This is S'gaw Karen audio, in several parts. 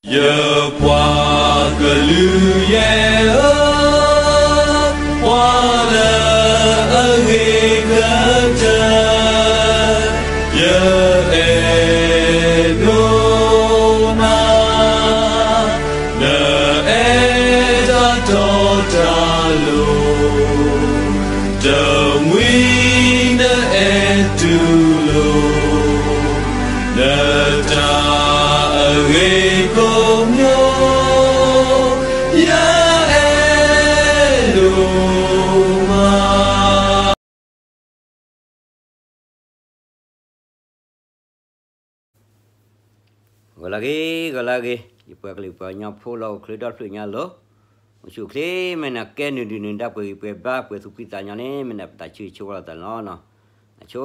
ယပှၤကလုာ်ယဲၢ်ဧၢ, ပှၤလၢအဂ့ၤကတၢၢ်, ယအဲၣ်ဒိးနၤ, နအဲၣ်တၢ်တီတၢ်လိၤ, တမှံၤနအဲၣ်တူၢ်လိာ် နတၢ်အဂ့ၤကိးမံၤ, ယအဲၣ်ဒိးမး. ဂီၤလၢအဂ့ၤ, ဂီၤလၢအဂ့ၤ, ယပှၤကလုာ်ပှၤကညီဖိလၢအိၣ်ချ့ဒီဖျၢၣ်ညါလီၤ. အိၣ်ဆူၣ်အိၣ်ချ့ မ့ၢ်နကဲနုာ်ဒုၣ်နုာ်ဒါ ပှဲၤဂံၢ်ပှဲၤဘါ ပှဲၤသူၣ်ဖှံသးညီန့ၣ် မ့ၢ်နပတၢ်ဆၢဂ့ၤဆၢဝါလိာ်သးန့ၣ်လီၤ. အဆိ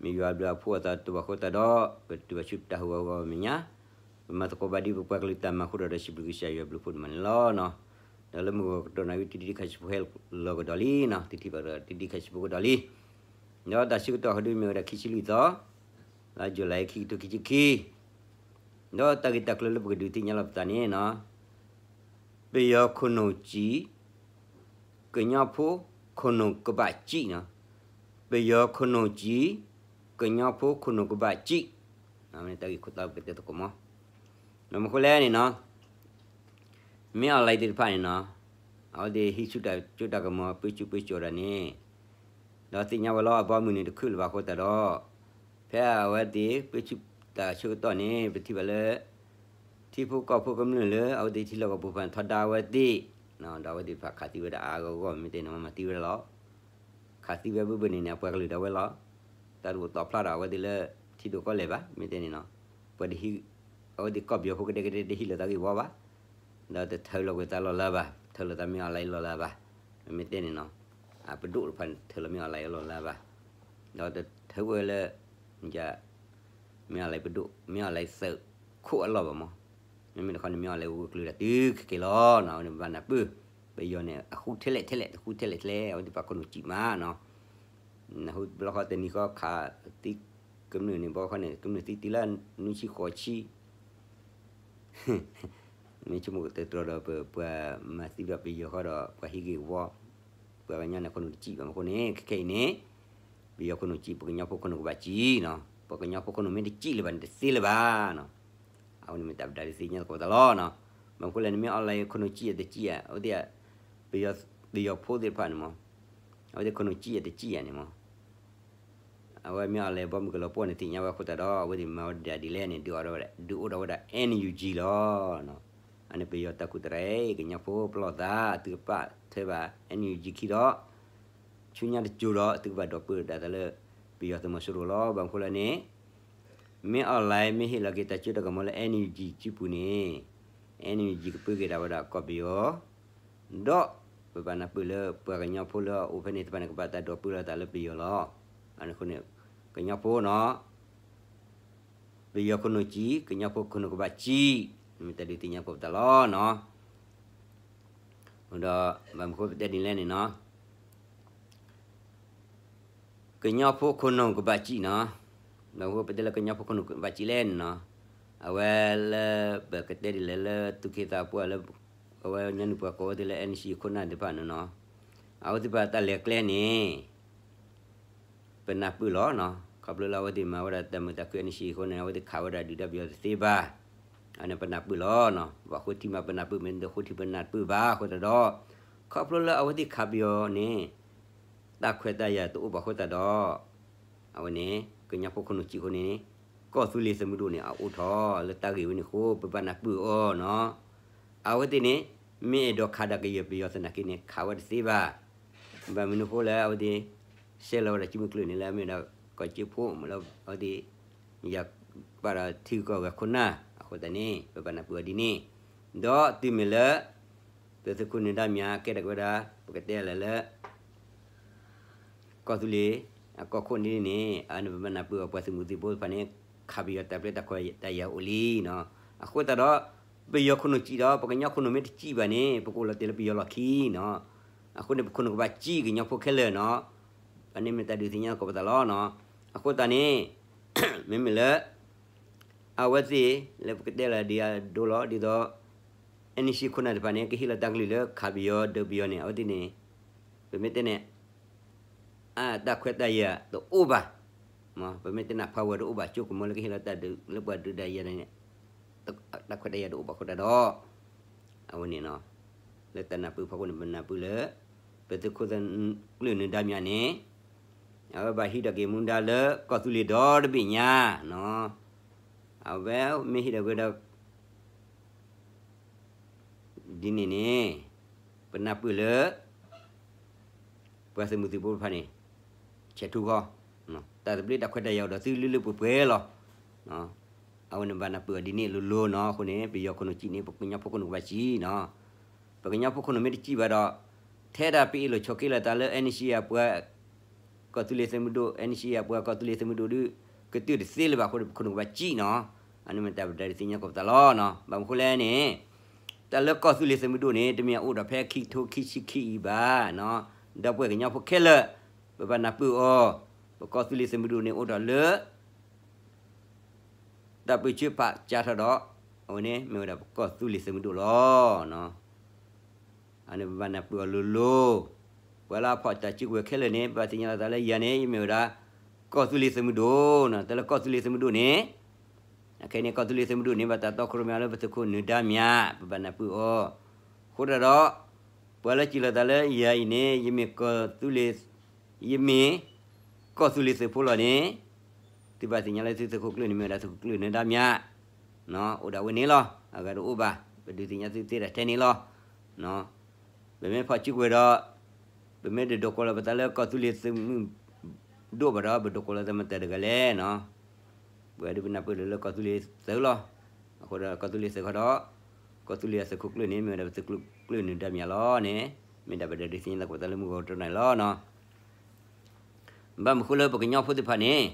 မ့ၢ်ယွၤဘျုးအဖှိၣ်အသးတဘၣ်ဃိသတးဒီး ပတုၤဘၣ်ဆူပတၢ်ဟးဂီၤဂီၤမဲာ်ညါ, ပမၤသကိးဘၣ်ဒ်ပပှၤကလုာ်တၢ်မၤအဃိဒီး ဒီးစံးဘျုးကစၢ်ယွၤဘျုးဖှိၣ်တမံၤန့ၣ်လီၤ. ဒီးလၢမုၢ်ဂီၤကတီၢ်နၣ်ရံၣ် တဒံဒံခါဆံဖိဟဲလီၤကဒီးလံနီၤ, တထံၣ်ဘၣ်ဒီးတဒံခါဆံဖိကဒီးလံ. ဒီးတၢ်ဆၢကတီၢ်ဟီဒုမ့ၢ်ဝဲဒၣ်ခံဆံလွံၢ်သီ, လါယူၤလံ ခံကထိခံဆံခံ, ဒီးတၢ်ဂ့ၢ်တၢ်ကျိၤလၢပကဒုးသ့ၣ်ညါလီၤပသးန့ၣ်နီၤ, ပယီၤခိၣ်နူာ်စံာ် ကညီဖိခိၣ်နူာ်ကဘၣ်စံာ်နီၤ, ပယီၤခိၣ်နူာ်စံာ် ကညီဖိခိၣ်နူာ်ကဘၣ်စံာ်, တၢ်ဂ့ၢ်ခိၣ်သီပကတဲသကိးမး, မ့ၢ်မနုၤဃိလဲၣ်န့ၣ်နီၤ, မ့ၢ်အီၣ်လဲသ့ၣ်တဖၣ်န့ၣ်နီၤ, အဝဲသ့ၣ်ဟံးဆူၣ်တၢ်စိတၢ်ကမီၤ ပၢဆူၣ်ပၢစိးတၢ်န့ၣ်, ဒီးသ့ၣ်ညါဝဲလီၤ အဘီအမုၢ်နံၤတခုၣ်လၢၤဘၣ်အဃိသတးဒီး, ဖဲအဝဲသ့ၣ်ပၢဆူၣ်တၢ်ဆၢကတီၢ်န့ၣ် ပထံၣ်ဘၣ်လၢ ထံဖိကီၢ်ဖိကမျၢၢ်လၢ အဝဲသ့ၣ်ထံလီၢ်ကီၢ်ပူၤဖၣ်န့ၣ်ထီဒါဝဲသ့ၣ်, ဒီးအဝဲသ့ၣ်တဖၣ်ခးသံဝဲဒၣ်အါအါဂီၢ်ဂီၢ် မ့ၢ်တဲန့ၣ် မၤသံဝဲဒၣ်လီၤ. ခးသံဝဲဘၣ်ဘၣ်န့ၣ်န့ၣ် အပှၤကလုာ်ဒၣ်ဝဲလီၤ. တၢ်တအိၣ်သီဖျါဒီးအဝဲသ့ၣ်လၢ ထံဒိၣ်ကီၢ်လဲၢ်ဘၣ် မ့ၢ်တဲန့ၣ်နီၤ, ပှၤတဟံး, အဝဲသ့ၣ်ကီၢ်ပယီၤဖိကဒဲကဒဲတဟံးလီၤသးဂ့ၢ်ဝီဘၣ်, ဒီးတထၢလီၤကွံာ်သးလီၢ်လၢၤဘၣ်, ထၢလီၤသးမ့ၢ်အီၣ်လဲလီၢ်လၢၤဘၣ်, မ့ၢ်တဲန့ၣ်နီၤ, အပဒိၣ်တဖၣ်န့ၣ် ထၢလီၤမ့ၢ်အီၣ်လဲလီၢ်လၢၤဘၣ်, ဒီးတထၢဝဲလၢ မ့ၢ်အီၣ်လဲပဒိၣ် မ့ၢ်အီၣ်လဲသုးခိၣ်အလီၢ်ဘၣ်မး, မ့မ့ၢ်တခီန့ၣ် မ့ၢ်အီၣ်လဲဝဲကျုာ်တၢ်တုၤခဲက့ၤလီၤနီၤ, အဝဲန့ၣ်ဘၣ်နၢ်ပၢၢ်, ပယီၤန့ၣ် အဃူထဲလဲၣ်ထဲလဲၣ် တဃူထဲလဲၣ်ထဲလဲၣ် အဝဲသ့ၣ်တဖၣ်ခိၣ်နူာ်စံာ်မးနီၤ, နဟူဘျီဃီတနံၤဃီခးသံကမျၢၢ်န့ၣ် ဘီဃီန့ၣ် ကမျၢၢ်သံတုၤလၢနွံဆံဃိးဆံ မ့ၢ်ဆိကမိၣ်ကတၢၢ်တြီဒီးပပှၤမၤသံဒီးပယီၤဃီဒီး ပှၤဟံးဂ့ၢ်ဝီ, ပှၤကညီန့ၣ်ခိၣ်နူာ်တစံၣ်ဘၣ်မးအဃိန့ၣ် ခဲခဲအံၤန့ၣ် ပယီၤခိၣ်နူာ်စံၣ် ပကညီဖိခိၣ်နူာ်ကဘၣ်စံၣ်နီၤ, ပကညီဖိခိၣ်နူာ်မ့ၢ်တစံၣ်လၢၤဘၣ်န့ၣ် တသ့လၢၤဘၣ်နီၤ, အဝဲန့ၣ်မ့ၢ်တၢ်ပဒၣ်ဒုးသ့ၣ်ညါသကိးသးလီၤနီၤ, ဘၣ်မနုၤဃိလဲၣ် နမ့ၢ်အီၣ်လဲခိၣ်နူာ်စံၣ်အတစံၣ်ဧါ, အဝဲသ့ၣ် ပယီၤဖိသ့ၣ်တဖၣ်န့ၣ်မး, အဝဲသ့ၣ်ခိၣ်နူာ်စံၣ်အတစံၣ်ဧါန့ၣ်မး အဝဲမ့ၢ်အီၣ်လဲဘီမုၢ်ကလီၤပှီၢ်န့ၣ် သ့ၣ်ညါဝဲအဃိသတးဒီး အဝဲသ့ၣ်မၤဝဲဒၣ်ဒ်လဲၣ်န့ၣ် ဒုးအိၣ်ဒီးဝဲဒၣ် NUG လီၤ. အန့ၣ်ပယီၤတၢ်ကူၣ်တရံး ကညီဖိပလီၢ်သး သုကပာ်ထွဲဘၣ် NUG ခံဒီး ဆူညါတစိၤဒီး သုကဘၣ်ဒိးပၢၢ်ဒၣ်တၢ်လၢ ပယီၤသုးမီၤစိရိၤလီၤ. ဘၣ်မနုၤဃိလဲၣ်န့ၣ် မ့ၢ်အီၣ်လဲမ့ၢ်ဟ့ၣ်လီၤက့ၤတၢ်စိတၢ်ကမီၤလၢ NUG စုပူၤန့ၣ် NUG ကပၢက့ၤဒၣ်ဝဲဒၣ်ကီၢ်ပယီၤ ဒီးပဘၣ်နၢ်ပၢၢ်လၢပှၤကညီဖိလၢအအိၣ်ဖဲန့ၣ်တဖၣ်န့ၣ် ကဘၣ်တၢ်ဒိးပၢလီၤသးလၢပယီၤလီၤ. အန့ၣ်အဃိန့ၣ် ကညီဖိနီၤ ပယီၤခိၣ်နူာ်စံၣ် ကညီဖိခိၣ်နူာ်ကဘၣ်စံၣ် မ့ၢ်တၢ်ဒုးသ့ၣ်ညါသကိးပသးလီၤနီၤ. ဒီးဘၣ်မနုၤဃိပတဲဒ်လဲၣ်န့ၣ်နီၤ ကညီဖိခိၣ်နူာ်ကဘၣ်စံၣ်နီၤ. ဘၣ်မနုၤဃိပတဲလၢကညီဖိခိၣ်နူာ်ကဘၣ်စံၣ်လဲၣ်န့ၣ်နီၤ အဝဲလၢပကတဲဒ်လဲၣ်လၢသူၣ်က့သးပှၢ်လၢ အဝဲညီနုၢ်ပှၤကိးဝဲသ့ၣ်လၢ NCA ခိၣ်နၢ်သ့ၣ်တဖၣ်န့ၣ်နီၤ အဝဲသ့ၣ်တဖၣ်တၢ်လဲၤကျဲန့ၣ် ပနၢ်ပၢၢ်လီၤနီၤ. ခီဖျိလၢအဝဲသ့ၣ်မၤဝဲဒၣ်တၢ်မုာ်တၢ်ခု NCA အဃိန့ၣ် အဝဲသ့ၣ်ခးဝဲဒၣ်ဒုၣ်ဒါပယီၤတသ့ဘၣ်. အန့ၣ်ပနၢ်ပၢၢ်လီၤနီၤ. ဘၣ်ဃိထံမးပနၢ်ပၢၢ် မ့ၢ်တဃိထံပနၢ်ပၢၢ်ဘၣ်အဃိသတးဒီး ခီဖျိလၢအဝဲသ့ၣ်ခးပယီၤန့ၣ် တၢ်ခွဲးတၢ်ယာ်တအိၣ်ဘၣ်အဃိသတးဒီး အဝဲန့ၣ် ကညီဖိခိၣ်နူာ်စံၣ်အဃိန့ၣ် ကီၢ်သူလ့ၤသုးမုၢ်ဒိၣ်န့ၣ် အအိၣ်ထီၣ်လၢတၢ်ဂ့ၢ်ဝဲန့ၣ်အဃိ ပဘၣ်နၢ်ပၢၢ်အီၤနီၤ. အဝဲသ့ၣ်န့ၣ် မ့ၢ်အဲၣ်ဒိးခးဒၣ်ကယဲၢ်ပယီၤသနာ်က့န့ၣ် ခးဝဲတသ့ဘၣ်. ဘၣ်မနုၤအဃိလဲၣ် အဝဲသ့ၣ် ဆဲးလီၤဝဲဒၣ်စုမုၢ်ကျၢၢ်န့ၣ်လၢအမ့ၢ်ဒၣ်ကီၢ်စ့ဖိမ့ၢ်လၢအဝဲသ့ၣ် ယၤပာ်ဒီးထံဂုၤကီၢ်ဂၤခိၣ်နၢ် အဃိသတးန့ၣ် ပဘၣ်နၢ်ပၢၢ်အီၤဒ်န့ၣ် ဒီးတုၤမ့ၢ်လၢ ပသုးခိၣ်နၢၤဒါမၠးကဲထီၣ်က့ၤဝဲဒၣ် ပကတဲလၢ်လၢ ကီၢ်သူလ့ၤ အကီၢ်ခိၣ်န့ၣ်န့ၣ် အန့ၣ်ပဘၣ်နၢ်ပၢၢ်အီၤ ပှၤသုးမုၢ်သံၣ်ဘိသ့ၣ်တဖၣ်န့ၣ် ခးပယီၤတၢ်ပျဲတၢ်ခွဲးတၢ်ယာ်အိၣ်လံနီၤ. အဃိသတးဒီး ပယီၤခိၣ်နူာ်စံၣ်ဒီး ပကညီခိၣ်နူာ်မ့ၢ်တစံၣ်ဘၣ်န့ၣ် ပကအိၣ်လီၤတဲာ်လၢပယီၤလီၢ်ခံနီၤ. အဃိန့ၣ် ပခိၣ်နူာ်ကဘၣ်စံၣ် ကညီဖိခဲလၢာ်နီၤ. အန့ၣ်မ့ၢ်တၢ်ဒုးသ့ၣ်ညါသကိးပသးလီၤနီၤ. အဃိသတးန့ၣ် မ့မ့ၢ်လၢ အဝဲသ့ၣ်လၢပကတဲလီၤဒံးအဒိလီၤ ဒ်သိး NEC ခိၣ်နၢ်တဖၣ်န့ၣ် ကဟ့ၣ်လီၤတၢ်ကလုၢ်လၢခးပယီၤဒုးပယီၤန့ၣ် အဝဲသ့ၣ်န့ၣ် ပမ့ၢ်တဲန့ၣ် အတၢ်ခွဲးတၢ်ယာ်တအိၣ်ဘၣ်, ပမ့ၢ်တဲန့ၣ် power တအိၣ်ဘၣ် ကၠိကမီၤလၢကဟ့ၣ်လီၤတၢ်ဒုးလၢပှၤဒုးတၢ်ယၤန့ၣ် တၢ်ခွဲးတၢ်ယာ်တအိၣ်ဘၣ်အဃိတၢ်ဒီး အဝဲန့ၣ် လၢတၢ်နၢ်ပၢၢ်ဖီခိၣ်န့ၣ် ပနၢ်ပၢၢ်လၢ ပသုးခိၣ်ကျၢၢ်နၢၤဒါမၠးန့ၣ် အဝဲဘၣ်ဟံးထီၣ်က့ၤမူဒါလၢကီၢ်သူလ့ၤဒီတဘ့ၣ်ညါနီၤ, အဝဲမ့ၢ်ဟံးထီၣ်က့ၤဒီး ဒ်န့ၣ်န့ၣ် ပနၢ်ပၢၢ်လၢ ပှၤသုးမုၢ်သံၣ်ဘိတဖၣ်န့ၣ် ဆဲးထူဃီ, တၢ်သဘျ့တၢ်ခွဲးတၢ်ယာ်အိၣ်ဒီးသုလၢလၢပှဲၤပှဲၤလီၤ. အဝဲန့ၣ်ဘၣ်နၢ်ပၢၢ်အီၤဒ်န့ၣ်လိၤလိၤနီၤ, အဃိန့ၣ် ပယီၤခိၣ်နူာ်ကံၣ်န့ၣ် ပကညီဖိခိၣ်နူာ်ကဘၣ်ကံၣ်နီၤ, ပကညီဖိခိၣ်နူာ်မ့ၢ်တကံၣ်ဘၣ်ဒီး ထဲဒၣ်ပအ့ၣ်လိာ်ဆိးက့လိာ်သးလၢ NEC အပှၤ ကီၢ်သူလ့ၤသုးမုၢ်ဒိၣ် NEC အပှၤကီၢ်သူလ့ၤသုးမုၢ်ဒိၣ်ဒုး ကတုၢ်တသ့လၢၤဘၣ်အဃိန့ၣ် ပခိၣ်နူာ်ကဘၣ်ကံၣ်နီၤ, အန့ၣ်မ့ၢ်တၢ်ပဒၣ်ဒုးသ့ၣ်ညါသကိးပသးလီၤနီၤ, ဘၣ်မနုၤဃိလဲၣ်န့ၣ် တၢ်လၢကီၢ်သူလ့ၤသုးမုၢ်ဒိၣ်န့ၣ် တမ့ၢ်အအိၣ်ဒီးဖဲခံကထိခံဆံခံအံၤဘၣ်နီၤ, ဒီပုၢ်ဝဲၢ်ကညီဖိခဲလၢာ် ပဘၣ်နၢ်ပၢၢ်အီၤ, ပကီၢ်သူလ့ၤသုးမုၢ်ဒိၣ်န့ၣ်အိၣ်ဒီးလၢ တၢ်ပၢဆှၢပာ်စၢထီၣ်ဒီး အဝဲန့ၣ်မ့ၢ်ဝဲဒၣ်ပကီၢ်သူလ့ၤသုးမုၢ်ဒိၣ်လီၤ. အန့ၣ်ပဘၣ်နၢ်ပၢၢ်အီၤလိၤလိၤ, ပှၤလၢအဖီၣ်တၢ်စုကဝဲၤခဲလၢာ်န့ၣ် ပဘၣ်သ့ၣ်ညါလီၤသးလၢယၤန့ၣ် ယမ့ၢ်ဝဲဒၣ် ကီၢ်သူလ့ၤသုးမုၢ်ဒိၣ်နီၤ, တၢ်လၢကီၢ်သူလ့ၤသုးမုၢ်ဒိၣ်န့ၣ် အခဲအံၤန့ၣ် ကီၢ်သူလ့ၤသုးမုၢ်ဒိၣ်န့ၣ် ဘၣ်တၢ်တီခိၣ်ရိၣ်မဲအီၤလၢပသုးခိၣ်နၢၤဒါမၠး ပဘၣ်နၢ်ပၢၢ်အီၤ, အဃိတၢ်ဒီး ပှၤလၢစံးလီၤသးလၢယၤအံၤန့ၣ် ယမ့ၢ်ကီၢ်သူလ့ၤ ယမ့ၢ်ကီၢ်သူလ့ၤသုးဖိလီၤန့ၣ်, သုဘၣ်သ့ၣ်ညါလၢသုသုးခိၣ်ကျၢၢ်န့ၣ်မ့ၢ်ဝဲဒၣ်သုးခိၣ်ကျၢၢ်နၢၤဒါမၠး, အိၣ်ဒၣ်ဝဲန့ၣ်လီၤ, အဂၤတအိၣ်ဘၣ်, ပဒုးသ့ၣ်ညါသုသ့ဒၣ်ထဲန့ၣ်လီၤ. ပမ့ၢ်ဖီၣ်စုကဝဲၤဒီး ပမ့ၢ်တဒိးကိးလီၤပသးလၢကီၢ်သူလ့ၤသုးမုၢ်ဒိၣ်ဘၣ်ဒီး ပဒိးကိးလီၤသးမတၤတဂၤလဲၣ်နီၤ, ပှၤဒုးပနၢ်ပၢၢ်လၢလၢကီၢ်သူလ့ၤသုးလီၤ, အဃိဒီးကီၢ်သူလ့ၤသုးခီဒီး ကီၢ်သူလ့ၤအသုးခိၣ်ကျၢၢ်န့ၣ် မ့ၢ်ဝဲဒၣ်ပသုးခိၣ်ကျၢၢ်နၢၤဒါမၠးလီၤန့ၣ်, မ့ၢ်ဒၣ်ပဒုးသ့ၣ်ညါသကိးသးလၢမုၢ်ဂီၤတနံၤလီၤနီၤ. ဘၣ်မနုၤဃိလၢပကညီဖိသ့ၣ်တဖၣ်န့ၣ်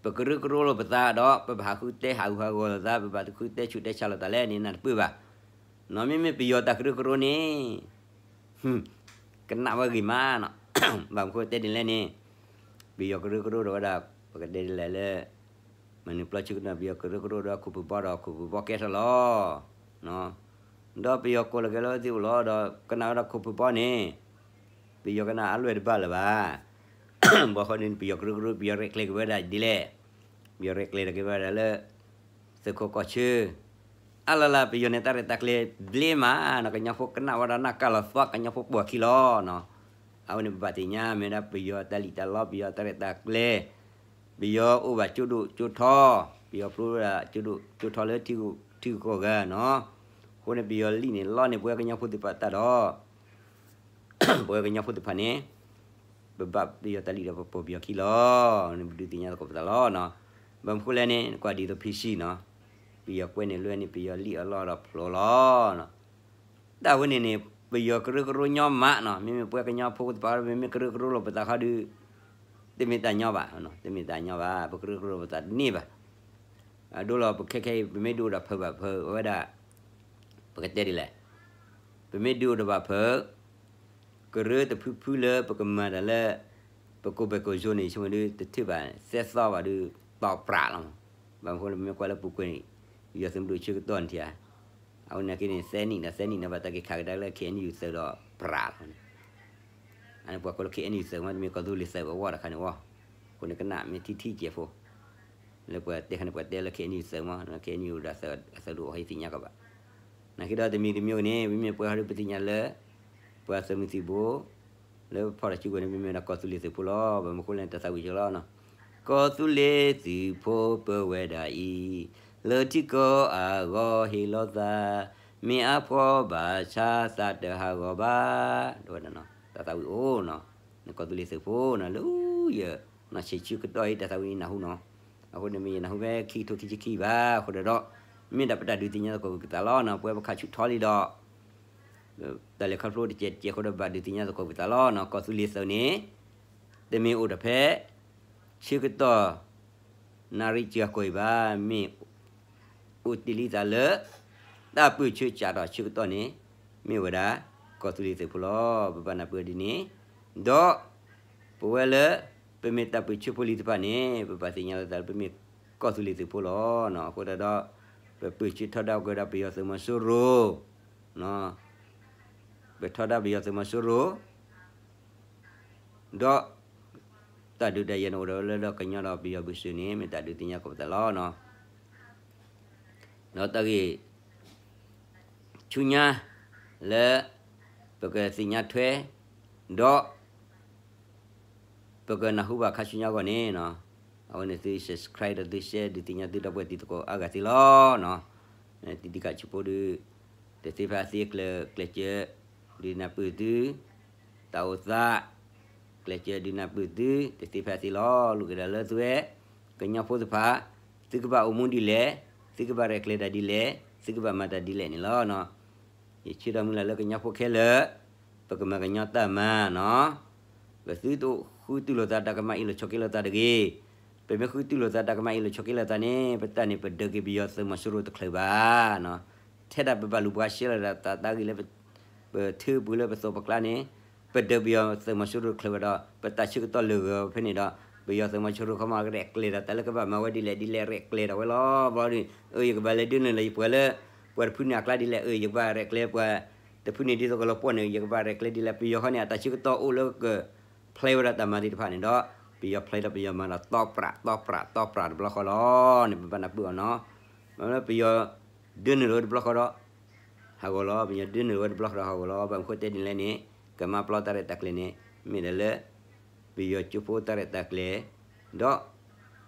ပကရၢကရိလိာ်ပသးဒီး ပဘၣ်ဟးဃုတဲဟးဂူာ်ဟးဂီၤလိာ်သး ပဘၣ်ဃုတဲဆူးတဲဆါလိာ်သးလဲၣ်န့ၣ် နၢ်တပၢၢ်ဘၣ်. နီၢ်မ့မ့ၢ်ပယီၤတၢ်ကရၢကရိန့ၣ် ကနၣ်ဝဲဂ့ၤမးနီၤ, ဘၣ်မနုၤဃိတဲဒ်လဲၣ်န့ၣ် ပယီၤကရၢကရိဒီးဝဲဒၣ် ပကတဲဒ်လဲၣ်လၢ မနုၤပျီဆၢကတီၢ် ပယီၤကရၢကရိဒီးခိၣ်ဖုၣ်ဘီဒီးခိၣ်ဖုၣ်ဘီကဲထီၣ်လီၤ. ဒီးပယီၤကိးလီၤကဲၤလီၤသ့ၣ်အိၣ်လီၤဒီး ကနၣ်ဝဲဒၣ်ခိၣ်ဖုၣ်ဘီန့ၣ် ပယီၤကနၣ်အလွဲၢ်တဘၣ်လၢၤဘၣ်. ဘၣ်ဃိန့ၣ် ပယီၤကရၢကရိ ပယီၤရဲၣ်ကျဲၤက့ၤဝဲဒၣ်ဒ်လဲၣ်, ပယီၤရဲၣ်ကျဲၤက့ၤဝဲဒၣ်လၢ သုးခိးကီၢ်ဆၢ အလၢ်လၢ် ပယီၤန့ၣ်တၢ်ရဲၣ်တၢ်ကျဲၤဘျ့မးနီၤ, ကညီဖိကနၣ်ဝဲဒၣ်နၢ်ကၢ်လီၤသွါ ကညီဖိပှီၤခံလီၤနီၤ. အဝဲန့ၣ်ပဘၣ်သ့ၣ်ညါ မ့ၢ်ဝဲဒၣ်ပယီၤတၢ်လံၣ်တၢ်လီ ပယီၤတၢ်ရဲၣ်တၢ်ကျဲၤ, ပယီၤအိၣ်ဘၣ်ကၠိဒိၣ်ကၠိထီ, ပယီၤဖျိဝဲဒၣ်ကၠိဒိၣ်ကၠိထီလၢထံဂုၤကီၢ်ဂၤနီၤ. အဃိန့ၣ် ပယီၤလံၣ်န့ၣ်လီန့ၢ်ပဝဲကညီဖိသ့ၣ်တဖၣ်တၢ်ဒီး ပဝဲကညီဖိသ့ၣ်တဖၣ်န့ၣ် ပဘၣ်ပယီၤတၢ်လံၣ်ဒီးပပီၢ်ပယီၤခံလီၤ. နပဒုးသ့ၣ်ညါသကိးပသးလီၤနီၤ. ဘၣ်မနုၤဃိလဲၣ်န့ၣ် နကွၢ်ဒ်သိးဖံဆံနီၤ, ပယီၤကွဲန့ၣ်လွဲန့ၣ် ပယီၤလံၣ်အလီၢ်ဒီးဖျိလီၤနီၤ. တၢ်ဝဲန့ၣ်န့ၣ် ပယီၤကရၢကရိညီမးနီၤ, မ့မ့ၢ်ပဝဲကညီဖိသ့ၣ်တဖၣ် မ့မ့ၢ်ကရၢကရိလိာ်ပသးခီဒုး တမ့ၢ်တၢ်ညီဘၣ်, တမ့ၢ်တၢ်ညီဘၣ်, ပကရၢကရိလိာ်ပသးတန့ၢ်ဘၣ်. အဒိလီၤ ပခဲခဲအံၤ ပမ့ၢ်ဒုးအိၣ်ဒီးဖုးဘၣ်ဖုးဝဲဒၣ် ပကတဲဒ်လဲၣ်, ပမ့ၢ်ဒုးအိၣ်ဒီးဘၣ်ဖုး ကရၢတဖုဖုလၢပကမၤတၢ်လၢ ပကိးဘၢၣ်ကိးယိၤန့ၣ် ဆိကမိၣ်ဒုး တထံၣ်ဘၣ် သၢသီဘၣ်ဒုး တီၢ်ပြးလီၤ. ဘၣ်မနုၤဃိလၢပမ့ၢ်ကွၢ်လၢပူၤကွံာ်န့ၣ် ယွၤသုးမုၢ်ဒိၣ်ဆၢကတီၢ်န့ၣ်ထံၣ်ဧါ, အဝဲန့ၣ်က့န့ၣ် သၢနံၣ်ဒီးသၢနံၣ်န့ၣ် ဘၣ်တၢ်က့ၤခးကဒါလၢ ခ့ၣ်အဲၣ်ယူၣ်သုးဒီးပြးလီၤန့ၣ် အန့ၣ်ပှၤကိးလၢ ခ့ၣ်အဲၣ်ယူၣ်သုးမ့ၢ်တမ့ၢ်ကီၢ်သူလ့ၤသုးပဝဲတခါန့ၣ်ဝဲ, အဃိန့ၣ်ကနၣ်မ့ၢ်ထံထံကဲၢ်ဖိ လၢပှၤတဲခါန့ၣ် ပှၤတဲလၢ ခ့ၣ်အဲၣ်ယူၣ်သုးမ့ၢ် ခ့ၣ်အဲၣ်ယူၣ်ဒီးအသုးဒိၣ်အဟဲသ့ၣ်ညါကဘၣ်. နာ်က့ဒီးတမံၤတမံၤန့ၣ် ပမ့ၢ်ပှဲၤဟီဒုးပသ့ၣ်ညါလၢ ပှၤသုးမုၢ်သံၣ်ဘိ လၢဖီၣ်တၢ်စုကဝဲၤန့ၣ် ပမ့ၢ်ဝဲဒၣ်ကီၢ်သူလ့ၤသုးဖိလီၤ. ဘၣ်မနုၤဃိလဲၣ် တၢ်သးဝံၣ်ကလီနီၤ, ကီၢ်သူလ့ၤသုးဖိပဝဲဒၣ်အံၤ လၢထံကီၢ်အဂီၢ်ဟ့ၣ်လီၤသး, မ့ၢ်အါဖှီၣ်ဘၣ်ဆၣ်သးတဟးဂီၤဘၣ်, တဝဲဒၣ်နီၤ တၢ်သးဝံၣ်အိၣ်နီၤ, နကီၢ်သူလ့ၤသုးဖိနီၤ လၢယ နီၢ်ဆံးဆံးကတီၢ်အံၤ တၢ်သးဝံၣ်နၢ်ဟူနီၤ, အဃိန့ၣ်မ့ၢ်ယနၢ်ဟူဖဲခံကထိခံဆံခံဘၣ်, အဃိဒီး မ့ၢ်ဒၣ်ပတၢ်ဒုးသ့ၣ်ညါသကိးပသးလီၤနီၤ, ပဝဲပခးဆူၣ်ထီလံဒီး တၢ်လဲၤခီဖျိတကဲးတကဲးအဃိဒီး ဘၣ်ဒုးသ့ၣ်ညါသကိးပသးလီၤနီၤ, ကီၢ်သူလ့ၤသုးန့ၣ် တမ့ၢ်အိၣ်ဒီးဖဲ ဆၢကတီၢ် နၣ်ရံၣ်စှၤကိာ်အံၤဘၣ်, မ့ၢ်အိၣ်တ့ၢ်လံသးလၢ တၢ်ပၢဆှၢစးထီၣ်ဆၢကတီၢ်န့ၣ် မ့ၢ်ဝဲဒၣ် ကီၢ်သူလ့ၤသုးဖိလီၤ. ပဘၣ်နၢ်ပၢၢ်ဒ်န့ၣ်, ဒီး ပဝဲလၢ ပမ့ၢ်တၢ်ပၢဆှၢဖိလံၤတဖၣ်န့ၣ် ပဘၣ်သ့ၣ်ညါလီၤသးလၢပမ့ၢ် ကီၢ်သူလ့ၤသုးဖိလီၤ. အဃိသတးဒီး ပပုၢ်ဆ့ထီဒါက့ၤဝဲဒၣ်ပယီၤသုးမီၤစိရိၤ, ပထီဒါပယီၤသုးမီၤစိရိၤ ဒီး တၢ်ဒုးတၢ်ယၤန့ၣ်အိၣ်ဒီးလၢဒီးကညီဒီးပယီၤဘုစူၤန့ၣ် မ့ၢ်တၢ်ဒုးသ့ၣ်ညါကိးပသးလီၤ. ဒီးတၢ်ဂ့ၢ် ဆူညါ လၢ ပကသ့ၣ်ညါထွဲ ဒီး ပကနၢ်ဟူဘၣ်ခါဆူညါအဂီၢ်န့ၣ်, အဝဲန့ၣ်သု subscribe ဒီးသု share ဒုးသ့ၣ်ညါသုဒီပုၢ်ဝဲၢ်တံၤသကိးအါဂၤသ့လီၤ. တံၤသကိးဆံးဖိဒုး တသ့ဖဲအသ့ကျဲၤ ကျဲၤစၢၤ ဒုးနၢ်ပၢၢ်သု တၢ်အိၣ်သး ကျဲၤစၢၤဒုးနၢ်ပၢၢ်သု တသ့ဖဲအသ့လီၤ. လိၣ်က့ၤဒၣ်လၢသုဝဲ ကညီဖိသ့ၣ်တဖၣ် သုကဘၣ်အိၣ်မူဒ်လဲၣ်, သုကဘၣ်ရဲၣ်ကျဲၤတၢ်ဒ်လဲၣ်, သုကဘၣ်မၤတၢ်ဒ်လဲၣ်န့ၣ်လီၤ. ယဆၢဒီးမုၢ်လၢ်လၢကညီဖိခဲလၢာ် ပကမၤကညီတၢ်မၤနီၤ, ပသုတအိၣ်ဃုတူၢ်လိာ်သးတၢ်ကမၣ်အ့ၣ်လိာ်ဆိးက့လိာ်သးတဂ့ၤ. ပမ့ၢ်ဃုတူၢ်လိာ်သးတၢ်ကမၣ်အ့ၣ်လိာ်ဆိးက့လိာ်သးန့ၣ် ပတၢ်န့ၣ် ပဒုးက့ၤပယီၤသုးမီၤစိရိၤတချုးဘၣ်နီၤ. ထဲဒၣ်ပဘၣ်လူၤပှၤရှဲလီၤဒၣ်တၢ်သးဂ့ၤလၢ ပထၢပှၤလၢပသိးပကျါန့ၣ် ပဒုးပယီၤသုးမီၤစိရိၤတချုးဘၣ်ဒီး ပတၢ်ဆၢကတီၢ်လၢာ်ဂီၤဖဲန့ၣ်ဒီး ပယီၤသုးမီၤစိရိၤခီမီ ရဲၣ်ကျဲၤဒီးတၢ်လၢကဘၣ်မၤဝဲဒ်လဲၣ်ဒ်လဲၣ် ရဲၣ်ကျဲၤဒီးဝဲလီၤ. ဘျီဒီး အၢ ယကဘၣ်လဲၤဒုးနုာ်လီၤယပှၤလၢ ပှၤတဖုန့ၣ်အကျါဒ်လဲၣ်, အၢ ယကဘၣ်ရဲၣ်ကျဲၤပှၤတဖုန့ၣ်ဒ်သိးကလီၤပှီၢ်န့ၣ် ယကဘၣ်ရဲၣ်ကျဲၤဒ်လဲၣ်. ပယီၤခီန့ၣ် အတၢ်ဆၢကတီၢ်အိၣ်လၢက ဖျဲဝဲဒၣ်တၢ်မၤသ့ၣ်တဖၣ်န့ၣ်ဒီး ပယီၤဖျဲဒီးပယီၤမၤဒီး တီပြး တီပြး တီပြးတဘျီဃီလီၤန့ၣ် ပဘၣ်နၢ်ပၢၢ်အီၤနီၤ. မ့ၢ်လၢပယီၤဒုးနုာ်လီၤဝဲတဘျီဃီဒီး ဟးဂီၤလီၤ. ပယီၤဒုးနုာ်လီၤဝဲတဘျီဃီဒီးဟးဂီၤလီၤ. ဘၣ်မနုၤဃိတဲဒ်လဲၣ်န့ၣ် ကမါပျီတၢ်ရဲၣ်တၢ်ကျဲၤန့ၣ် မ့ၢ်ဒၣ်လၢ ပယီၤကၠိဖိတၢ်ရဲၣ်တၢ်ကျဲၤ ဒီး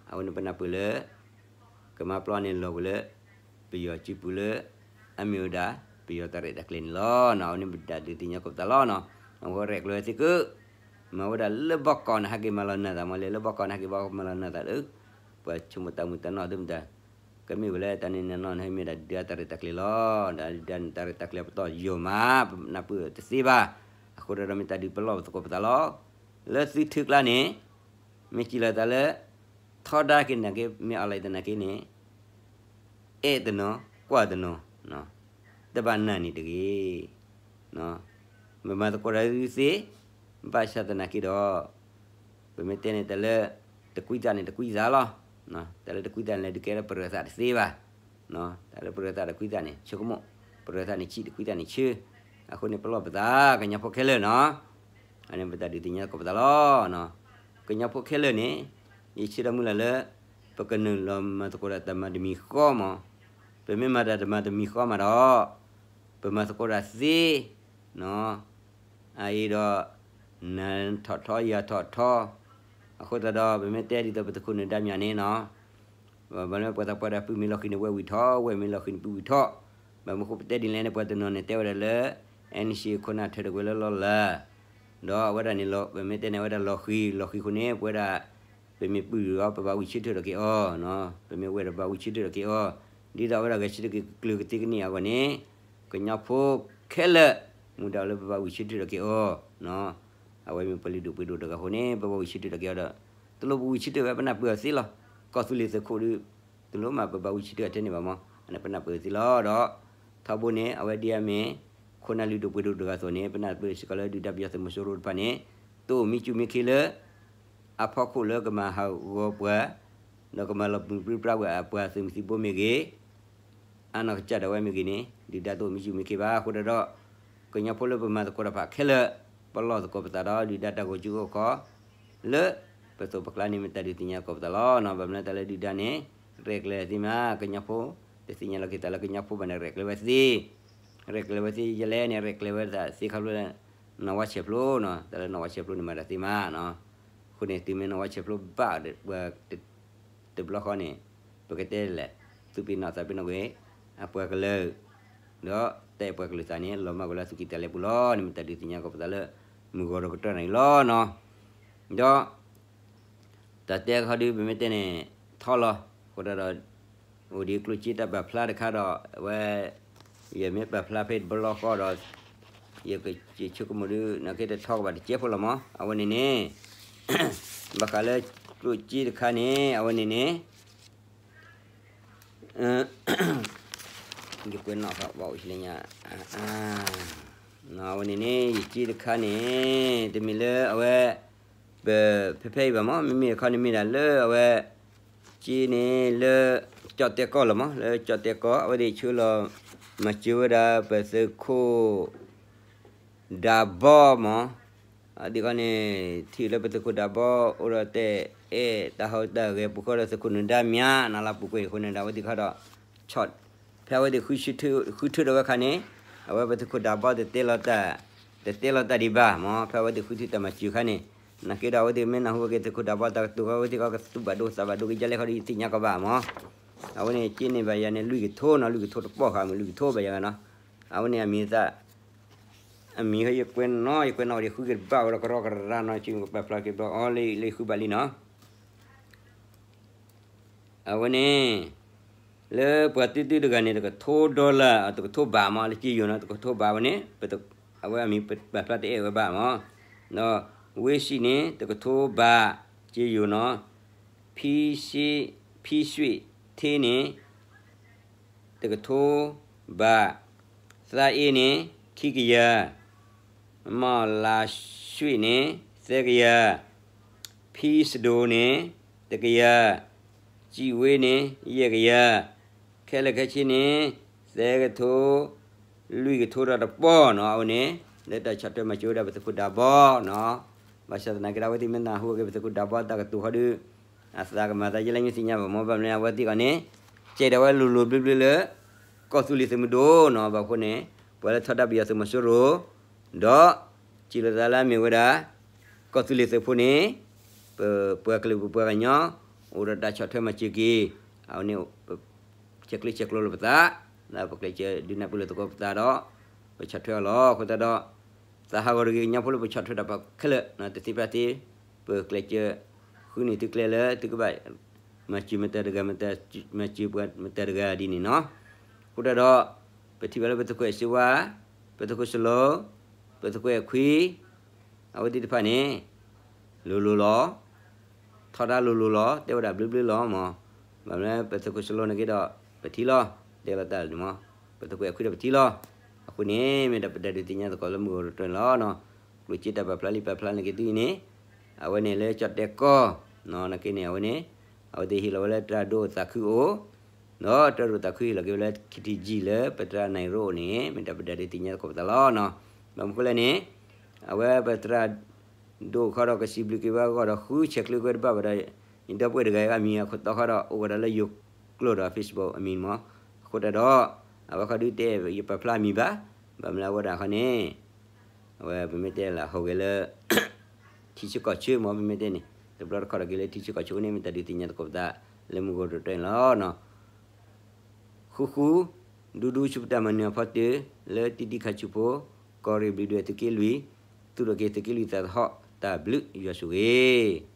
အဝဲန့ၣ်ပနၢ်ပၢၢ်လၢ ကမါပျီန့ၣ်လီၤဝဲလၢ ပယီၤစုပူၤလၢ အမ့ၢ်ဝဲဒၣ် ပယီၤတၢ်ရဲၣ်တၢ်ကျဲၤန့ၣ်လီၤ. အဝဲန့ၣ်ပတၢ်ဒုးသ့ၣ်ညါကိးပသးလီၤ. အဝဲရဲၣ်ကျဲၤဝဲသ့ၣ်က မၤဝဲဒၣ်လၢဘီကီးန့ၣ် ဟဲက့ၤမၤလီၤနၢ်သးမးလဲၣ်, လၢဘီကီးန့ၣ် ဟဲက့ၤဘီမၤလီၤနၢ်သးလၢ ပှၤဆိကမိၣ်တၢ်မုာ်တၢ်နီၢ်သ့ၣ်မတၤ ကမ့ၢ်ဝဲလၢတၢ်န့ၣ်န့ၣ်နီၤ မ့ၢ်ဒၣ်ဒုးတၢ်ရဲၣ်တၢ်ကျဲၤလီၤ. ဒုးတၢ်ရဲၣ်တၢ်ကျဲၤပတီၢ်ယိာ်မး ပနၢ်ပၢၢ်တသ့ဘၣ်. အဃိဒီးမ့ၢ်တၢ်ဒုးပလီၢ်ပသကိးပသးလီၤ. လၢသုထုကျါန့ၣ် မ့ၢ်စံးလီၤသးလၢ ထီဒါက့ၤနာ်က့ မ့ၢ်အီၤလဲၣ်သနာ်က့န့ၣ် အဲၣ်တနီၤ ကွၢ်တနီၤ တဘၣ်နာ်န့ၣ်တဂ့ၤ. ပမၤသကိးတၢ်ဒုးသ့ ဘၣ်ဆၣ်သနာ်က့ဒီး ပမ့ၢ်တဲန့ၣ်တၢ်လၢ တကွံသးန့ၣ်တကွံသးလီၤ. တၢ်လၢတကွံသးန့ၣ်လဲၣ် ဒုးကဲလၢပရၢၤသးတသ့ဘၣ်. တၢ်လၢပရၢၤသးတကွံသးန့ၣ် ဆိကမိၣ် ပရၢၤသးန့ၣ်ဆံးတကွံသးန့ၣ်ဆၢ. အဃိန့ၣ်ပလီၢ်ပသး ကညီဖိခဲလၢာ်နီၤ အန့ၣ်ပတၢ်ဒုးသ့ၣ်ညါသကိးပသးလီၤ. ကညီဖိခဲလၢာ်န့ၣ် ယဆၢဒီးမုၢ်လၢ်လၢ ပကနုာ်လီၤမၤသကိးဒီးတၢ်မၤတမံၤဃီမး, ပမ့ၢ်မၤတၢ်တမၤတမံၤဃီမးဒီး ပမၤသကိးတၢ်သ့ အအံၤဒီး နၤထီၣ်ထီယၤထီၣ်ထီ, အဃိသတးဒီး ပမ့ၢ်တဲဒ်သိးပသုးခိၣ်နၢၤဒါမၠးန့ၣ်နီၤ ဘၣ်မနုၤပှၤသးပှၢ်ဒၣ်ပုၢ်မ့ၢ်လီၤဃံၤန့ၣ် ဝဲၢ်ဝံၤထီၣ်, ဝဲၢ်မ့ၢ်လီၤဃံၤန့ၣ် ပုၢ်ဝံၤထီၣ်, ဘၣ်မနုၤဃိပတဲဒ်လဲၣ်န့ၣ် ပှၤတနီၤန့ၣ်တဲဝဲဒၣ်လၢ NCA ခိၣ်နၢ်ထၢၣ်တကွဲၤလၢလီၤလး, ဒီးအဝဲဒၣ်န့ၣ် ပမ့ၢ်တဲန့ၣ် အဝဲဒၣ်လီၤဃံၤ, လီၤဃံၤဃိန့ၣ် ပဝဲဒၣ် ပမ့ၢ်ပုၢ်ဒီး ပဘၣ်ဝံၣ်ဆၢထၢၣ်ထီၣ်က့ၤအီၤ, ပမ့ၢ်ဝဲၢ်ဒီးဘၣ်ဝံၣ်ဆၢထၢၣ်ထီၣ်က့ၤအီၤ, ဒ်သိးအဝဲဒၣ်ဂဲၤဆၢထၢၣ်က့ၤကျၢၤကသ့ကန့ၢ်အဂီၢ်န့ၣ် ကညီဖိခဲလၢာ် မူဒါလၢပဘၣ်ဝံၣ်ဆၢထၢၣ်ထီၣ်က့ၤအီၤ, အဝဲမ့ၢ်ပှၤလုၢ်ဒိၣ်ပှ့ၤဒိၣ်တဂၤဃိန့ၣ် ပဘၣ်ဝံၣ်ဆၢထၢၣ်ထီၣ်က့ၤအီၤဒီး တလိၣ်ပဝံၣ်ဆၢထၢၣ်ဝဲပနၢ်ပၢၢ်အီၤသ့လီၤ. ကီၢ်သူလ့ၤသုးခိၣ်ဒီး တလိၣ်မးပဘၣ်ဝံၣ်ဆၢထၢၣ်ထဲန့ၣ်ဘၣ်မး, အန့ၣ်ပနၢ်ပၢၢ်အီၤသ့လီၤ. ဒီး ထီဘိန့ၣ် အဝဲဒ်အမ့ၢ် ခိၣ်နၢ်လုၢ်ဒိၣ်ပှ့ၤဒိၣ်တဂၤအသိးန့ၣ် ပနၢ်ပၢၢ်စ့ၢ်ကီးလၢဒုၣ်ဒါပယီၤသုးမီၤစိရိၤတဖၣ်န့ၣ် တအိၣ်မံစူၢ်မံခ့လၢ အဖီခိၣ်လၢကမၤဟးဂီၤပှၤ ဒီးကမၤလီၤပျံၤပြံပြါဝဲအပှၤသုးမုၢ်သံၣ်ဘိမ့ၢ်ဂ့ၤ အနီၢ်ကစၢ်ဒၣ်ဝဲမ့ၢ်ဂ့ၤန့ၣ် ဒုၣ်ဒါတအိၣ်မံစူၢ်မံခ့ဘၣ်. အဃိဒီး ကညီဖိလၢပမၤသကိးတၢ်တဖၣ်ခဲလၢာ် ပလီၢ်သကိးပသးဒီး ဒုၣ်ဒါတၢ်ဂီၤစုဂီၤခီ လၢပသိးပကျါန့ၣ် မ့ၢ်တၢ်ဒုးသ့ၣ်ညါသကိးပသးလီၤ. ဘၣ်မနုၤတၢ်လၢဒုၣ်ဒါန့ၣ် ရဲၣ်ကျဲၤသ့မး ကညီဖိ တသ့ၣ်ညါလီၤက့ၤတၢ်လၢကညီဖိဘၣ်န့ၣ် ရဲၣ်ကျဲၤဝဲသ့ ရဲၣ်ကျဲၤဝဲသ့ယဲလဲၣ်န့ၣ် ရဲၣ်ကျဲၤဝဲသးသ့ခါဖျိလၢ နီၢ်ဝါဆဲးဖျိနီၤ, တၢ်လၢနီၢ်ဝါဆဲးဖျိန့ၣ်မၤတၢ်သ့မးနီၤ. အဃိန့ၣ် တုၤမ့ၢ်နီၢ်ဝါဆဲးဖျိဘၣ်ပှၤတဘျီဃီန့ၣ် ပကတဲလဲၣ် သူၣ်ပ့ၤနီၣ်သးပ့ၤနီၣ်ကွံာ် အပှၤကလုာ် ဒီးတၢ်အဲၣ်ပှၤကလုာ်သးန့ၣ် လီၤမၢ်ကွံာ်လၢသူၣ်ကံၢ်သးလဲပူၤလီၤန့ၣ် မ့ၢ်တၢ်ဒုးသ့ၣ်ညါသကိးပသးလၢ မုၢ်ဂီၤဒီးကတၢၢ်န့ၣ်လီၤနီၤ. ဒီး တၢ်တဲခီဒုး ပမ့ၢ်တဲန့ၣ် ထီလီၤ. အဃိဒီး အိၣ်ဒံးကျိၣ်စ့တၢ်ပာ်ဖျါတခါဒီး အဝဲ ယမ့ၢ်ပာ်ဖျါဖဲတဘျီဃီဒီး ယကစံးဆိကမိၣ်ဒုး နာ်က့တထီကဘၣ်တကဲဖိလီၤမး. အဝဲန့ၣ်န့ၣ် ဘၣ်ဃးလၢကျိၣ်စ့တခါန့ၣ် အဝဲန့ၣ်န့ၣ် ယကွဲးနီၣ်ဃာ်ဘၣ်အိၣ်လၢညါ အဝဲန့ၣ်န့ၣ် ယစ့တခါန့ၣ် တမ့ၢ်လၢအဝဲ ပ ဖဲဖဲအံၤဘၣ်မး မ့မ့ၢ်တခီန့ၣ်မ့ၢ်ဒၣ်လၢအဝဲ စ က့န့ၣ်လၢ ကၠီၣ်တဲၣ်ကီၢ်လီၤမး, လၢကၠီၣ်တဲၣ်ကီၢ် အဝဲသ့ၣ်ဆှၢလီၤ မၤစၢၤဝဲဒၣ်ပသုးခိၣ် ဒၤဘီမး, ဒ်ခီန့ၣ် ထံၣ်လၢပသုးခိၣ်ဒၤဘီ အိၣ်ဒီးတၢ်အဲၣ်တၢ်ဟီၣ်တၢ်ဂဲၤ ပူၤဃီဒီးသုးခိၣ်နၢၤဒါမၠါ နလၢပူၤကွံာ်အဃိန့ၣ်ဒီး အဝဲသ့ၣ်ခီဒီး ဆီၣ် ဖဲအဝဲသ့ၣ် ဃုထၢဒီးဝဲခါန့ၣ် အဝဲပသုးခိၣ်ဒၤဘီတတဲလီၤတၢ်, တတဲလီၤတၢ်ဒံးဘၣ်မး, ဖဲအဝဲသ့ၣ်ဃုထၢတၢ်မၤစၢၤခါန့ၣ်, နာ်က့ဒီးအဝဲသ့ၣ်မ့ၢ်နၢ်ဟူဝဲက့ၤသုးခိၣ်ဒၤဘီတၢ်ကတိၤခီ အဝဲသ့ၣ်ကသူၣ်ဘၣ်ဒိသးဘၣ်ဒိက့ၤဒ်လဲၣ်ခီဒီး ယသ့ၣ်ညါကီးဘၣ်မး, အဝဲန့ၣ်က့န့ၣ်ဘၣ်ယၤန့ၣ် လွံၢ်ကထိနီၤ, လွံၢ်ကထိတပီၢ်ဃာ်မး လွံၢ်ကထိဘၣ်ယၤဂၤနီၤ, အဝဲန့ၣ်အမံၤသး အမံၤဟဲယကွဲးနီၤ ယကွဲးနီၤဒီး ဃုက့ၤတဘၣ်ဝဲဒီး ကရီကရၤနီၤ ကပာ်ဖျါက့ၤဘျီအီၤလၢယဃုဘၣ်လံနီၤ. အဝဲန့ၣ် လၢပှၤတၢ်တၢ်တဂၤန့ၣ် တကထိ dollar တကထိဘးမး လၢက့ယိၤနီၤ တကထိဘးဝဲန့ၣ် အဝဲအမံၤပာ်ဖျါတအဲၣ်ဝဲဘၣ်မး, ဒီးဝ့ၢ်စံၣ်န့ၣ် တကထိဘး က့ယိၤနီၤ, ဖံရွှ့ၣ်ထ့န့ၣ် တကထိဘး, သးအ့န့ၣ် ခံကယၤ, မီၢ်လါရွှ့ၣ်န့ၣ် သၢကယၤ, ဖံစဒိၣ်န့ၣ် တကယၤ, စံၣ်ဝ့န့ၣ် ယဲၢ်ကယၤ, ခဲလၢာ်ခဲဆ့န့ၣ် သၢကထိ လွံၢ်ကထိဒီးတပီၢ်နီၤ အဝဲန့ၣ် လၢတၢ်ဆီၣ်ထွဲမၤစၢၤဝဲဒၣ်ပသုးခိၣ်ဒၤဘီနီၤ, ဘၣ်ဆၣ်သနာ်က့ဒီး အဝဲသ့ၣ်မ့ၢ်နၢ်ဟူဝဲက့ၤပသုးခိၣ်ဒၤဘီတၢ်ကတိၤခီဒီး အသးကမၤသးယဲလၢညါသ့ၣ်ညါဘၣ်မး, ဘၣ်မနုၤအဝဲသ့ၣ်အီၤန့ၣ် ကဲဒၣ်ဝဲလိၤလိၤဘျၢဘျၢလၢ ကီၢ်သူလ့ၤသုးမုၢ်ဒိၣ်နီၤ, ဘၣ်အဃိန့ၣ် ပှၤလၢထီဒါပယီၤသုးမီၤစိရိၤ ဒီး စံၣ်လီၤသးလၢအမ့ၢ်ဝဲဒၣ် ကီၢ်သူလ့ၤသုးဖိန့ၣ် ပပှၤကလုာ်ပပှၤကညီ အိၣ်ဒီးတၢ်ဆီၣ်ထွဲမၤစၢၤက့ၤ အဝဲန့ၣ် ဆဲးကျၢဆဲးကျိးလိာ်ပသး လၢပကျဲးစၢးဒုးနၢ်ပၢၢ်လိာ်သကိးပသးဒီး ပဆီၣ်ထွဲအီၤလီၤ. အဃိသတးဒီး သးဟးဂီၤတဂ့ၤ ကညီဖိလၢပဆီၣ်ထွဲတၢ်ပာ်ခဲလၢာ် တသ့ဖဲသ့ ပကျဲးစၢး ဃုန့ၢ်သုကျဲလၢသုကဘၣ် မၤစၢၤမတၤတဂၤ မၤစၢၤပှၤမတၤတဂၤဒ်န့ၣ်နီၤ. အဃိသတးဒီး ပထံၣ်ဘၣ်လၢပသုးခိၣ်အဲၣ်စ့ဝါ ပသုးခိၣ်စလီၤ ပသုးခိၣ်အဲၣ်ခွံ အဝဲသ့ၣ်တဖၣ်န့ၣ် လိၤလိၤလီၤ ထီဒါလိၤလိၤလီၤ တဲဝဲဒၣ်ဘျုးဘျုးလီၤမး, ဘၣ်မနုၤပသုးခိၣ်စလီၤန့ၣ်က့ဒီး ပထံၣ်လီၤ တဲလီၤတၢ်န့ၣ်မး, ပသုးခိၣ်အဲၣ်ခွံဒီးပထံၣ်လီၤ. အဃိန့ၣ် မ့ၢ်တၢ်ပတၢ်ဒုးသ့ၣ်ညါသကိးလၢမုၢ်ဂီၤတတီၤန့ၣ်လီၤ. ကျိၣ်စ့တၢ်ပာ်ဖျါလံပာ်ဖျါန့ၣ်က့ၤသုန့ၣ် အဝဲန့ၣ်လၢကၠီၣ်တဲၣ်ကီၢ် နာ်က့န့ၣ် အဝဲန့ၣ် အဝဲသ့ၣ်ဟ့ၣ်လီၤဝဲလၢတၢ်ဒိၣ်သးခုအိၣ် ဒီးတၢ်ဒိၣ်သးခုဟ့ၣ်လီၤက့ၤဝဲလၢ ခံထံၣ်ကံၢ် လၢပတရၢ်နၢ်အံၤရိအိၣ်န့ၣ် မ့ၢ်တၢ်ပတၢ်ဒုးသ့ၣ်ညါသကိးပသးလီၤ. ဘၣ်မနုၤဃိလဲၣ်န့ၣ် အဝဲပတရၢ်ဒိၣ်ခီဒီးကစံးဘျုးက့ၤဝဲအဂီၢ်ဒီး ဃုဆဲးကျၢကွဲတဘၣ်ဘၣ်ဒီး ယဒီပုၢ်ဝဲၢ်တဂၤအမံၤအခိၣ်တီခီဒီး အိၣ်ဝဲဒၣ်လၢယိၤကျိာ်ဒီး Facebook အမံၤမး, အဃိသတးဒီး အဝဲခီဒုးတဲယပာ်ဖျါအမံၤဘၣ်, ဘၣ်မနုၤအဝဲဒၣ်ခီန့ၣ် အဝဲပမ့ၢ်တဲလၢဟူးဂဲၤလၢ ထံဆၢကီၢ်ဆၢမး ပမ့ၢ်တဲန့ၣ် တဘျီတခီၣ်ဒီးက့ၤလၢထံဆၢကီၢ်ဆၢန့ၣ် မ့ၢ်တၢ်ဒုးသ့ၣ်ညါသကိးပသး လၢမုၢ်ဂီၤတတီၤန့ၣ်လီၤ. ဃူဃူ ဒူဒူဆူပတၢ်မၤနၢၤအဖီတၢၢ် လၢတံၤတံၤခါဆူဖိ ကီၢ်ရ့ၣ်ဘျုးဒွဲၣ်သုးက့လွံၢ် သူၣ်ထီၣ်က့ၤသုးက့လွံၢ်သးသဟီၣ် တၢ်ဘျုးယွၤဆိၣ်ဂ့ၤ